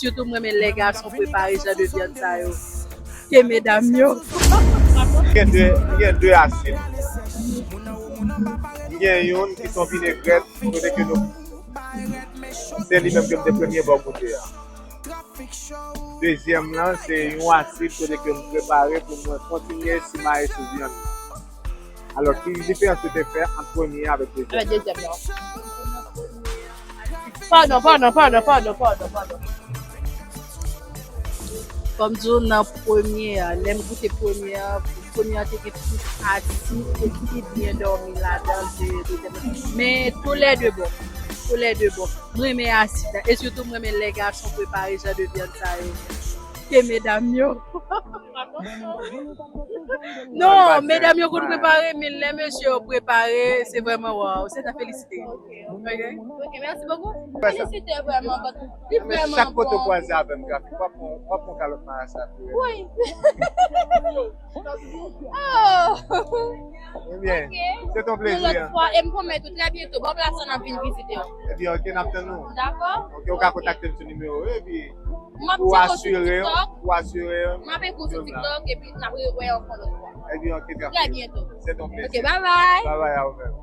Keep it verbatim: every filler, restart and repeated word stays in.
Sitou m renmen lè gason prepare jan de vyann sa yo ke medam yo. M gen de, m gen de asid. M gen youn ki se yon vinegrèt, kote ke nou, se li menm ke m te premye ba w goute a. Dezyèm lan, se yon asid kote ke m prepare pou mwen kontinye simaye sou vyann. Alò, ki diferans ou te fè ant premye avèk dezyèm? Avèk dezyèm lan. Padon, padon, padon, padon, padon, padon. Kòm di w nan premye a, lè m goute premye a, premye a te gen plis asid, e ki te byen dòmi ladan ke dezyèm lan. Men toulède bon. Toulède bon. M renmen asid la. E sitou, m renmen lè gason prepare jan de vyann sa yo. Ke medam yo. Non, medam yo konn prepare, men lè mesye yo prepare, se vrèman waw, se ta felisite. Ok. Ok, mèsi bokou. Felisite vrèman, but li vrèman bon. Chak foto kwaze avè m, Grafik, w ap pran, w ap pran kalòt marasa pou yo. Wi. Oh. Ebyen, se ton plezi. Yon lòt fwa, e m pwomèt ou, trè byento, bò plas la n ap vin vizite w. Ebyen, ok, n ap tann ou. Dakò? Ok, ou ka kontakte m sou nimewo yo, epi pou asire w, pou asire w. M ap ekri w sou TikTok, epi n ap rewè ankò lòt fwa. Ebyen, ok, trè byento. Se ton plezi. Ok, bye bye. Bye bye, a ou menm.